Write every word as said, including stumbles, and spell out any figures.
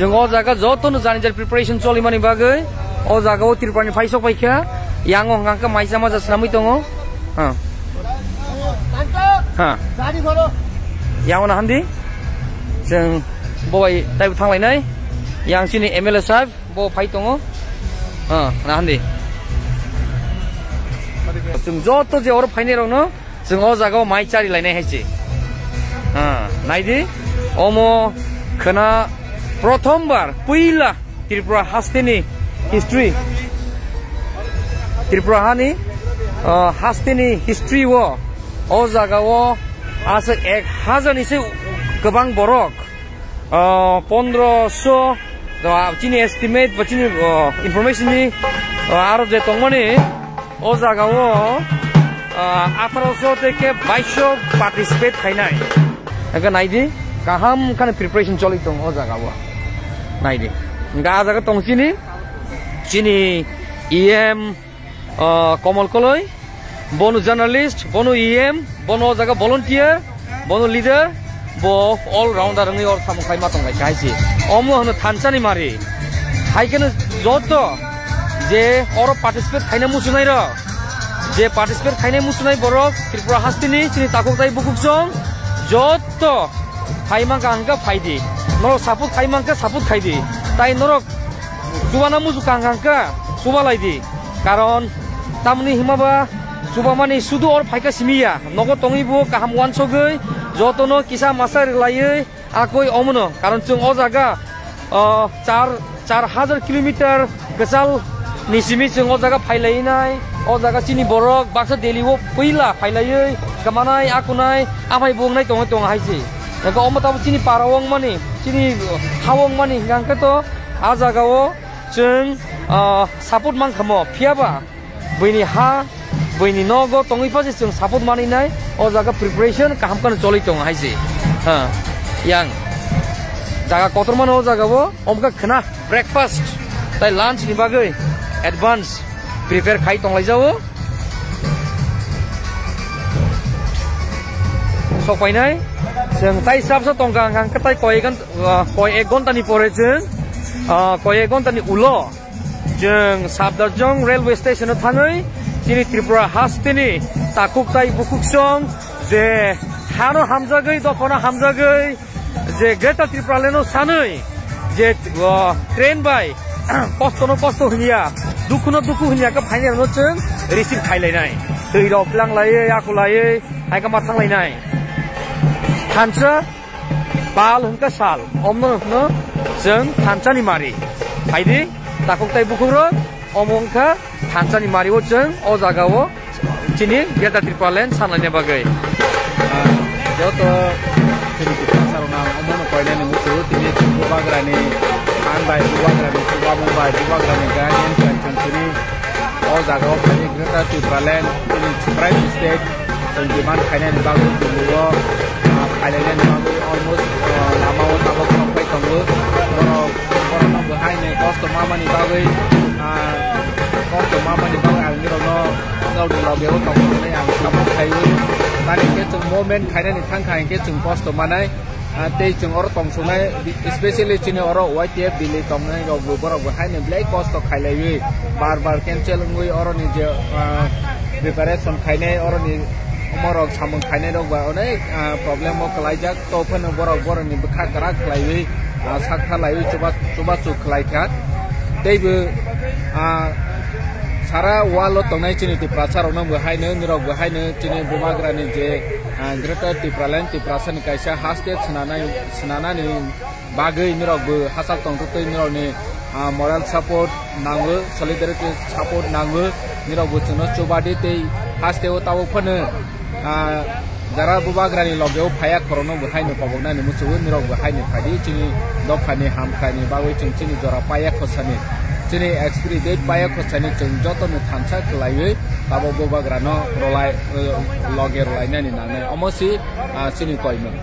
Chwng o jaga jotono jani jani preparation cholimani bagwi o jaga o Tripura ni phaisok paikha, yango hwnkha khe maisa masa swnamwi tongo. Ha. Ha. Yango nahandi. Chwng bo bai taibo thanglainai. Yang chini M L A sahib bo phai tongo. Ha, nahandi. Chwng joto je oro phainai rokno Chwng o jaga o mai chari lainai hai se. Ah, naidi, omo khwna prothom bar puila Tripura hasteni history. Tripura hani, ah, hasteni history o, o jaga o aswk ek hajar ni se kwbang borok. Ah, pondroso, ah, chini estimate ba chini, ah, information ni, ah, aro je tongmani o jaga o, ah, atharoso tei khe baiso participate khainai. Hingke naidi, kaham khani preparation choli tong o jaga o. Naidi. Hingke ah jaga tong chini, chini E M, ah, Komol Koloi, bono journalist, bono E M, bono o jaga volunteer, bono leader, bo all rounder wngwi or samung khai ma tong lai kha hai se. Omo hwno thansa ni mari. Hai kheno joto je oro participate khaina muchunai rok, je participate khainai muchunai borok Tripura hasteni chini takhuk tai bukhuk song joto phai mankha hwnkhe phai di. Norok support khai mankhe support khai di. Tai norok chubana muchung kang kang khe chuba lai di. Karon tamni hima ba chubamani sudu or phaikha simi ya. Nogo tongwi bo kaham uansugwi jotono kisa masa rwlaiwi akoi omono. Karon chwng o jaga, o, char, char hajar kilometer kwchal ni simi chwng o jaga phailainai. O jaga chini borok baksa Delhi o puila phailaiwi kamanai, akunai, aphai bo wngnai tongwi tongo hai se. Eko omo tabo chini para o wngmani, chini ha o wngmani hingka khe to a jaga o chwng, ah, support mankha mo, phiya ba buini ha, buini nogo tongwi pha se chwng support manwi nai, o jaga preparation kaham kheno choli tongo hai se. Ha, yang jaga kotor mano o jaga o, omkha khwna breakfast tai lunch ni bagwi advance prepare khai tong lai jao. Sok painai, chwng tai sabsa tongkha hingka khe tai koi gan, ah, koi ek ghonta ni pore chwng, ah, koi ek ghonta ni ulo Chwng Safdarjung railway station o thangwi chini Tripura hasteni takhuk tai bukhuk song je hano hamjagwi, dophano hamjagwi, je Greater Tripura Land o sanwi je, o, train bai kosto no kosto hwnya, dukhu no dukhu hwnya khe phainai rokno chwng receive khai lainai. Twi rok tlang laiwi, aku laiwi, hai khe ma thang lainai. Thansa Pal hwnkha sal, omno hwnkha chwng thansa ni mari. Phaidi, takhuk tai bukhuk rok, omo wngkha thansa ni mari o chwng o jaga o chini Greater Tripura Land sanlaina bagwi. Ah, joto chini Tiprasa rok nang omo no koinani muchungo tini Bubagrani phan bai, Bubagrani chubamung bai, Bubagrani guardian bai chwng tini o jaga o phai Greater Tripura Land, chini Chiprai District, Chwng demand khainani bagwi Delhi o, ah, phailainani bagwi almost, ah, lama o tabok rok pai tongo. Borok, borok no bo haino kosto mamani bagwi, ah, kosto mamani bagwi ang nirok no nokni loge o tong thangwi ang support khaiwi. Tani khe chwng movement khainani thang kha hinkhe chwng kosto manai. Ah, tei chwng oro tong songnai, especially chini oro Y T F Delhi tongnai rok bo borok bo haino belai kosto khailaiwi, bar bar cancel wngwi oroni je, ah, preparation khainai, oroni omorok samung khainai rok ba onek, ah, problem o kwlaijak. To phano borok borokni bwkha kwrak khlaiwi, ah, sak thalaiwi chuba-, chubachu khlai kha. Tei bo, ah, sara world o tongnai chini Tiprasa rokno bo haino, nirok bo haino chini Bubagrani je, ah, Greater Tipraland, Tiprasani kaisa haste swnanai, swnanani bagwi nirok bo hachal tongthok tei nirokni, ah, moral support nango, solidarity support nango, nirok bo chwngno chubadi tei haste o tabuk phano, ah, jara Bubagrani loge o phaiya khorokno bo haino koboknani muchungo, nirok bo haino phaidi chini dophani hamkhaini bagwi chwng chini jora paiya khosani, chini expiry date paiya khosani chwng jotono thansa khlaiwi tabuk Bubagrano rwlai, eh, loge rwlainani nangnai. Omo si, ah, chini koimung.